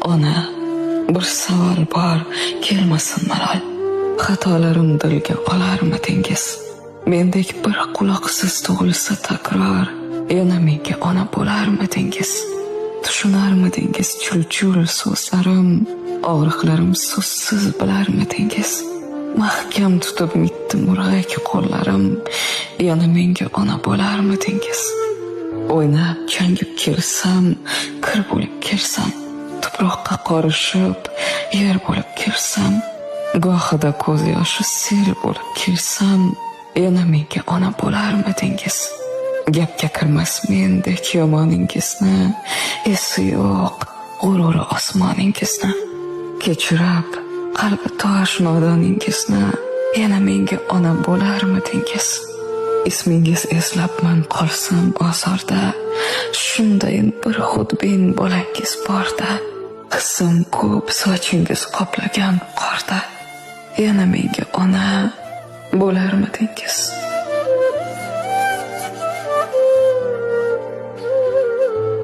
Ona, bir savol bor, kelmasin malol. Xatolarim dilga olarmidingiz? Mendek bir quloqsiz tug'ilsa takror, yana menga ona bo'larmidingiz? Tushunarmidingiz chul-chul so'zlarim, og'riqlarim so'zsiz bilarmidingiz? Mahkam tutib mitti murg'ak qo'llarim, yana menga ona bo'larmidingiz? O'ynab changib kelsam, kir bo'lib kelsam, tuproqqa qorishib, yer bo'lib kelsam, gohida ko'z yoshi sel bo'lib kelsam, yana menga ona bo'larmidingiz? Gapga kirmas mendek yomoningizni, esi yo'q g'ururi osmoningizni. Kechirib qalbi tosh nodoningizni, yana menga ona bo'larmidingiz? Ismingiz eslabman qolsam ozorda, shundayin bir xudbin bolangiz borda. Hissim ko'p sochingiz qoplagan qorda, yana menga ona bo'larmidingiz?